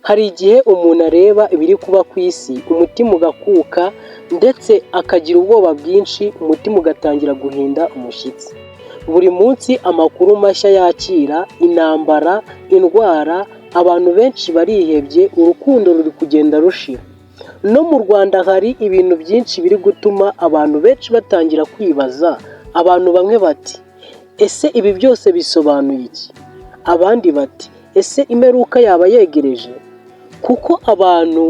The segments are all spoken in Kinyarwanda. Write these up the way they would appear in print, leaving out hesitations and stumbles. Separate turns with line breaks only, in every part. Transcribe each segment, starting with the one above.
Hari igihe umuntu areba ibiri kuba ku isi, umutima ugakuka ndetse akagira ubwoba bwinshi, umutima ugatangira guhinda umushyitsi. Buri munsi amakuru mashya yakira, intambara, indwara, abantu benshi barihebye, urukundo ruri kugenda rushira. No mu Rwanda hari ibintu byinshi biri gutuma abantu benshi batangira kwibaza, abantu bamwe bati: "Ese ibi byose bisobanuye iki?" Abandi bati: "Ese imperuka yaba yegereje?" Kuko abantu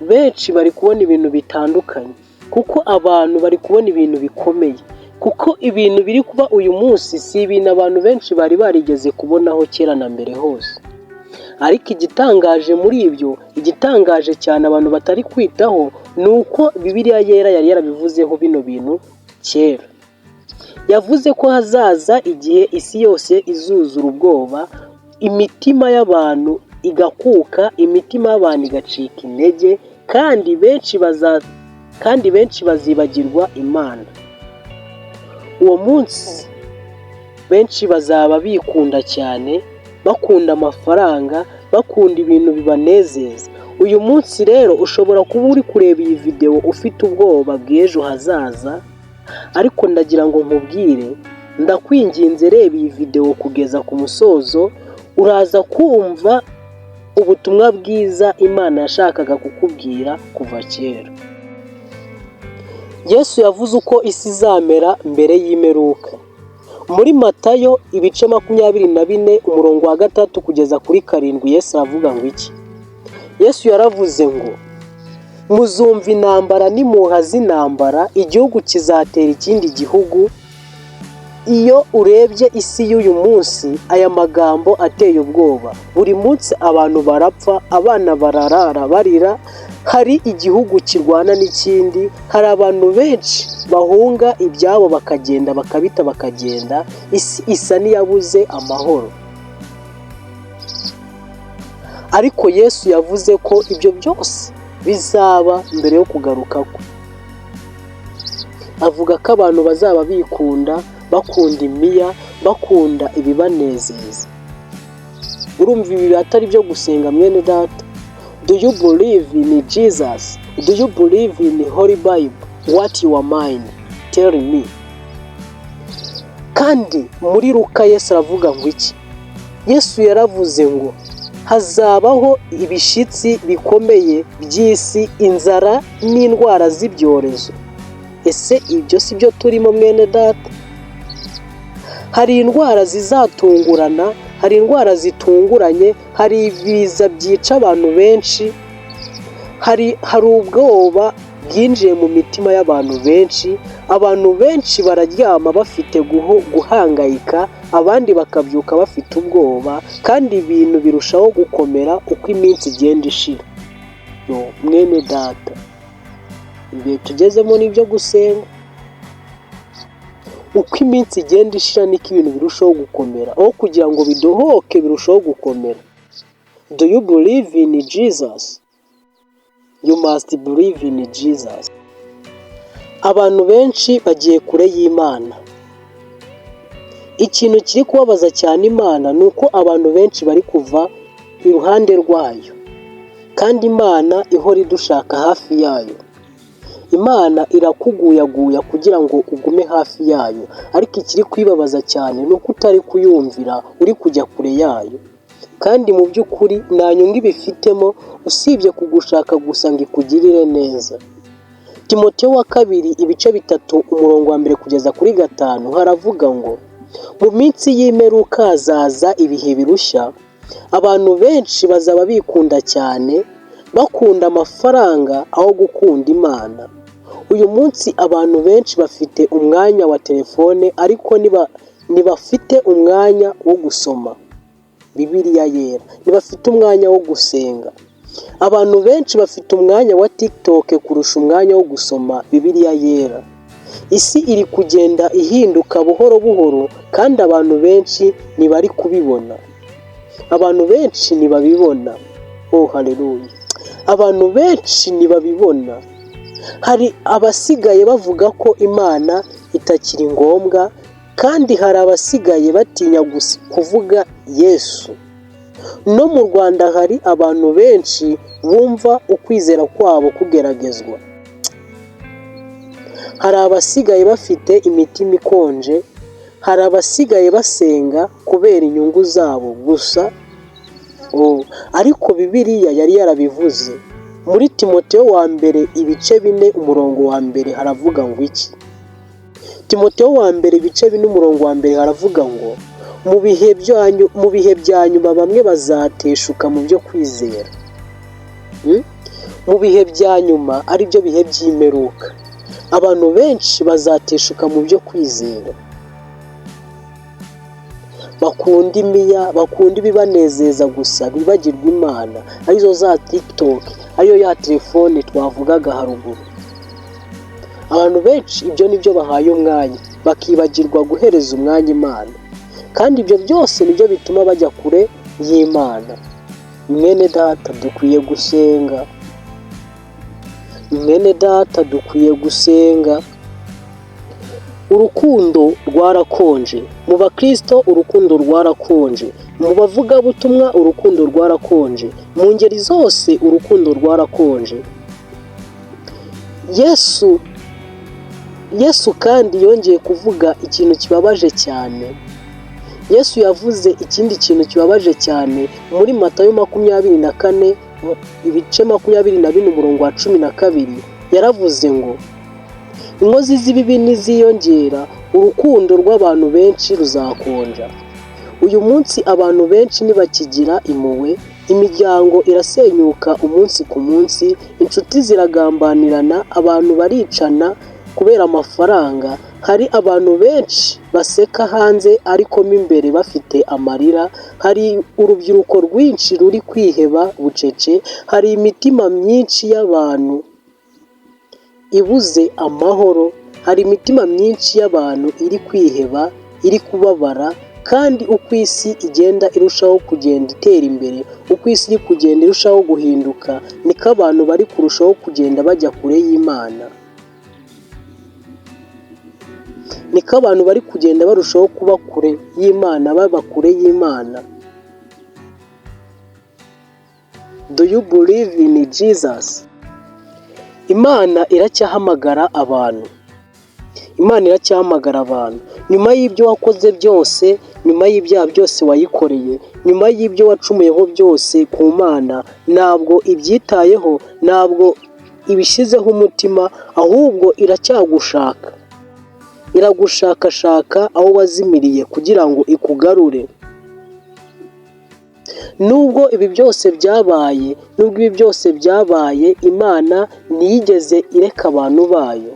benshi bari kubona ibintu bitandukanye, kuko abantu bari kubona ibintu bikomeye, kuko ibintu biri kuba uyu munsi si ibintu abantu benshi bari barigeze kubonaho kera na mbere hose. Ariko igitangaje muri ibyo, igitangaje cyane abantu batari kwitaho, ni uko Bibiliya Yera yari yarabivuzeho bino bintu kera. Yavuze ko hazaza igihe isi yose izuzura ubwoba, imitima y'abantu igakuka, imitima y'abantu igacika intege, kandi benshi bazibagirwa Imana. Uwo munsi benshi bazaba bikunda cyane, bakunda amafaranga, bakunda ibintu bibanezeza. Uyu munsi rero ushobora kuba uri kureba iyi videwo ufite ubwoba bw'ejo hazaza, ariko ndagira ngo nkubwire, ndakwinginze, reba iyi videwo kugeza ku musozo, uraza kumva ubutumwa bwiza Imana yashakaga kukubwira kuva kera. Yesu yavuze uko isi izamera mbere y'imperuka. Muri Matayo ibice 24, umurongo wa 6 kugeza kuri 7, Yesu aravuga ngo iki? Yesu yaravuze ngo: "Muzumva intambara n'impuha z'intambara, igihugu kizatera ikindi gihugu." Iyo urebye isi y'uyu munsi, aya magambo ateye ubwoba. Buri munsi abantu barapfa, abana bararara barira, hari igihugu kirwana n'ikindi, hari abantu benshi bahunga ibyabo bakagenda, bakabita bakagenda, isi isa n'iyabuze amahoro. Ariko Yesu yavuze ko ibyo byose bizaba mbere yo kugaruka kwe. Avuga ko abantu bazaba bikunda, bakunda imiya, bakunda ibibanezeza. Urumva ibi atari ibyo gusenga, mwene data? Do you believe in Jesus? Do you believe in Holy Bible? What your mind? Tell me. Kandi muri Luka Yesu aravuga ngo iki? Yesu yaravuze ngo hazabaho ibishyitsi bikomeye by'isi, inzara n'indwara z'ibyorezo. Ese ibyo si byo turimo, mwene data? Hari indwara zizatungurana, hari indwara zitunguranye, hari ibiza byica abantu benshi, hari ubwoba bwinjiye mu mitima y'abantu benshi, abantu benshi bararyama bafite guhangayika, abandi bakabyuka bafite ubwoba, kandi ibintu birushaho gukomera uko iminsi igenda ishira. Mwene data, ibihe tugezemo ni ibyo gusenga. Uko iminsi igenda ishira niko ibintu birushaho gukomera, aho kugira ngo bidohoke birushaho gukomera. Do you believe in Jesus? You must believe in Jesus. Abantu benshi bagiye kure y'Imana. Ikintu kiri kubabaza cyane Imana ni uko abantu benshi bari kuva iruhande rwayo, kandi Imana ihora idushaka hafi yayo. Imana irakuguyaguya kugira ngo ugume hafi yayo, ariko ikiri kuyibabaza cyane ni uko utari kuyumvira, uri kujya kure yayo. Kandi mu by'ukuri nta nyungu ibifitemo usibye kugushaka gusa ngo ikugirire neza. Timoteyo wa kabiri ibice 3, umurongo wa 1 kugeza kuri 5, haravuga ngo: "Mu minsi y'imperuka hazaza ibihe birushya, abantu benshi bazaba bikunda cyane, bakunda amafaranga aho gukunda Imana." Uyu munsi abantu benshi bafite umwanya wa telefone, ariko ntibafite umwanya wo gusoma Bibiliya Yera, ntibafite umwanya wo gusenga. Abantu benshi bafite umwanya wa TikTok kurusha umwanya wo gusoma Bibiliya Yera. Isi iri kugenda ihinduka buhoro buhoro kandi abantu benshi ntibari kubibona. Abantu benshi ntibabibona. Oh haleluya! Abantu benshi ntibabibona. Hari abasigaye bavuga ko Imana itakiri ngombwa, kandi hari abasigaye batinya kuvuga Yesu. No mu Rwanda hari abantu benshi bumva ukwizera kwabo kugeragezwa. Hari abasigaye bafite imitima ikonje, hari abasigaye basenga kubera inyungu zabo gusa. Ariko Bibiliya yari yarabivuze. Muri Timoteyo wa mbere ibice 4 umurongo wa mbere haravuga ngo iki? Timoteyo wa mbere ibice 4 umurongo wa mbere haravuga ngo: "Mu bihe bya nyuma bamwe bazateshuka mu byo kwizera." Mu bihe bya nyuma, aribyo bihe by'imperuka, abantu benshi bazateshuka mu byo kwizera, bakunda imiya, bakunda ibibanezeza gusa, bibagirwa Imana, arizo za TikTok, ariyo ya telefone twavugaga haruguru. Abantu benshi ibyo nibyo bahaye umwanya, bakibagirwa guhereza umwanya Imana, kandi ibyo byose nibyo bituma bajya kure y'Imana. Mwene data, dukwiye gusenga. Mwene data, dukwiye gusenga. Urukundo rwarakonje mu bakristo, urukundo rwarakonje mu bavugabutumwa, urukundo rwarakonje mu ngeri zose, urukundo rwarakonje. Yesu kandi yongeye kuvuga ikintu kibabaje cyane. Yesu yavuze ikindi kintu kibabaje cyane muri Matayo 24, ibice 24 umurongo wa 12. Yaravuze ngo: "Inkozi z'ibibi niziyongera, urukundo rw'abantu benshi ruzakonja." Uyu munsi abantu benshi ntibakigira impuhwe, imiryango irasenyuka umunsi ku munsi, inshuti ziragambanirana, abantu baricana kubera amafaranga. Hari abantu benshi baseka hanze ariko mo imbere bafite amarira, hari urubyiruko rwinshi ruri kwiheba bucece, hari imitima myinshi y'abantu ibuze amahoro, hari imitima myinshi y'abantu iri kwiheba, iri kubabara. Kandi uko isi igenda irushaho kugenda itera imbere, uko isi iri kugenda irushaho guhinduka, niko abantu bari kurushaho kugenda bajya kure y'Imana, niko abantu bari kugenda barushaho kuba kure y'Imana, baba kure y'Imana. Do you believe in Jesus? Imana iracyahamagara abantu. Imana iracyahamagara abantu. Nyuma y'ibyo wakoze byose, nyuma y'ibyaha byose wayikoreye, nyuma y'ibyo wacumuyeho byose ku Mana, ntabwo ibyitayeho, ntabwo ibishyizeho umutima, ahubwo iracyagushaka. Iragushakashaka aho wazimiriye kugira ngo ikugarure. Nubwo ibi byose byabaye, nubwo ibi byose byabaye, Imana ntiyigeze ireka abantu bayo.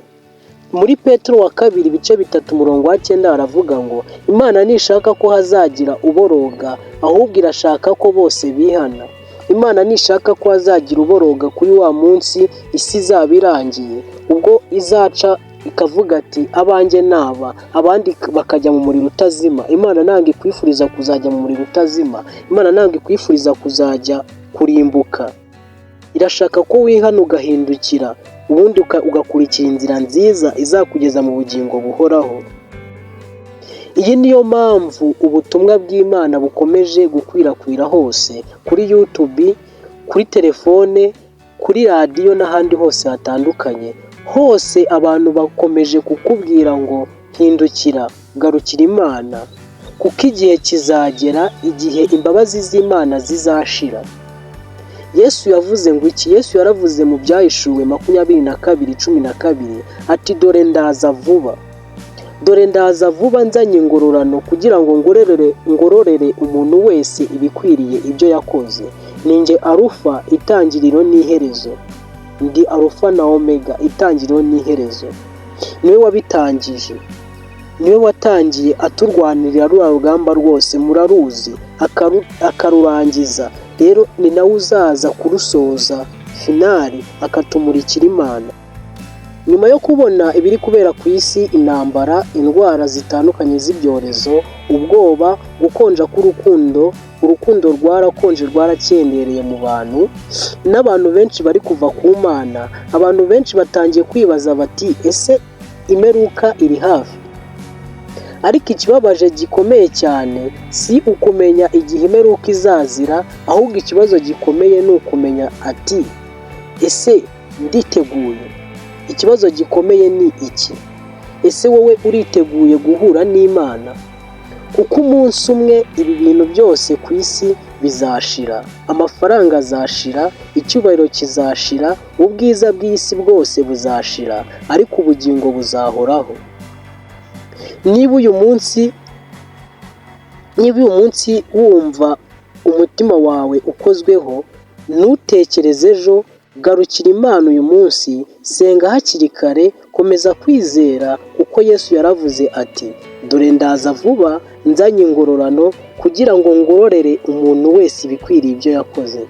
Muri Petero wa kabiri ibice 3 umurongo wa 9 haravuga ngo: "Imana ntishaka ko hazagira uboroga, ahubwo irashaka ko bose bihana." Imana ntishaka ko hazagira uboroga kuri wa munsi isi izaba irangiye, ubwo izaca ikavuga ati: "Abanjye naba," abandi bakajya mu muriro utazima. Imana ntabwo ikwifuriza kuzajya mu muriro utazima. Imana ntabwo ikwifuriza kuzajya kurimbuka. Irashaka ko wihana ugahindukira, ubundi ugakurikira inzira nziza izakugeza mu bugingo buhoraho. Iyi niyo mpamvu ubutumwa bw'Imana bukomeje gukwirakwira hose, kuri YouTube, kuri telefone, kuri radiyo n'ahandi hose hatandukanye. Hose abantu bakomeje kukubwira ngo: "Hindukira, garukira Imana," kuko igihe kizagera igihe imbabazi z'Imana zizashira. Yesu yavuze ngo iki? Yesu yaravuze mu Byahishuwe 22:12 ati: "Dore ndaza vuba, dore ndaza vuba, nzanye ingororano kugira ngo ngororere umuntu wese ibikwiriye ibyo yakoze. Ni njye Arufa, itangiriro n'iherezo, ndi Arufa na Omega, itangiriro n'iherezo." Niwe wabitangije, niwe watangiye aturwanirira ruriya rugamba rwose muraruzi, akarurangiza. Rero ni nawe uzaza kurusoza final, akatumurikira Imana. Nyuma yo kubona ibiri kubera ku isi, intambara, indwara zitandukanye z'ibyorezo, ubwoba, gukonja k'urukundo, urukundo rwarakonje, rwarakendereye mu bantu, n'abantu benshi bari kuva ku Mana, abantu benshi batangiye kwibaza bati: "Ese imperuka iri hafi?" Ariko ikibabaje gikomeye cyane si ukumenya igihe imperuka izazira, ahubwo ikibazo gikomeye ni ukumenya ati: "Ese nditeguye?" Ikibazo gikomeye ni iki: ese wowe uriteguye guhura n'Imana? Kuko umunsi umwe ibi bintu byose ku isi bizashira. Amafaranga azashira, icyubahiro kizashira, ubwiza bw'isi bwose buzashira, ariko ubugingo buzahoraho. Niba uyu munsi wumva umutima wawe ukozweho, ntutekereze ejo, garukira Imana uyu munsi, senga hakiri kare, komeza kwizera, kuko Yesu yaravuze ati: "Dore ndaza vuba nzanye ingororano kugira ngo ngororere umuntu wese ibikwiriye ibyo yakoze."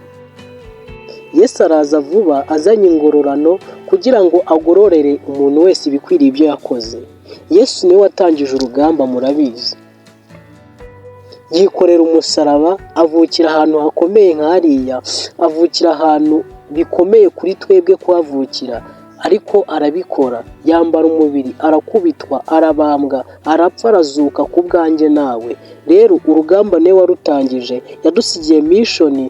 Yesu araza vuba azanye ingororano kugira ngo agororere umuntu wese ibikwiriye ibyo yakoze. Yesu niwe watangije urugamba, murabizi. Yikorera umusaraba, avukira ahantu hakomeye nk'hariya, avukira ahantu bikomeye kuri twebwe kuhavukira, ariko arabikora, yambara umubiri, arakubitwa, arabambwa, arapfa, arazuka ku bwanjye nawe. Rero urugamba niwe warutangije, yadusigiye mission,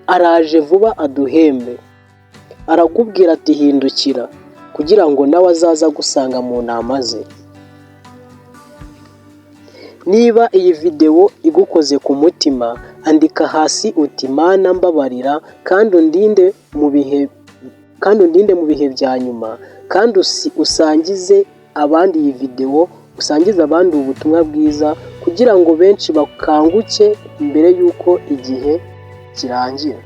araje vuba aduhembe. Arakubwira ati: "Hindukira," kugira ngo nawe azaze agusanga mu ntama ze. Niba iyi videwo igukoze ku mutima, andika hasi uti: "Mana, mbabarira kandi undinde mu bihe bya nyuma." Kandi usangize abandi iyi videwo, usangize abandi ubu butumwa bwiza kugira ngo benshi bakanguke mbere y'uko igihe kirangira.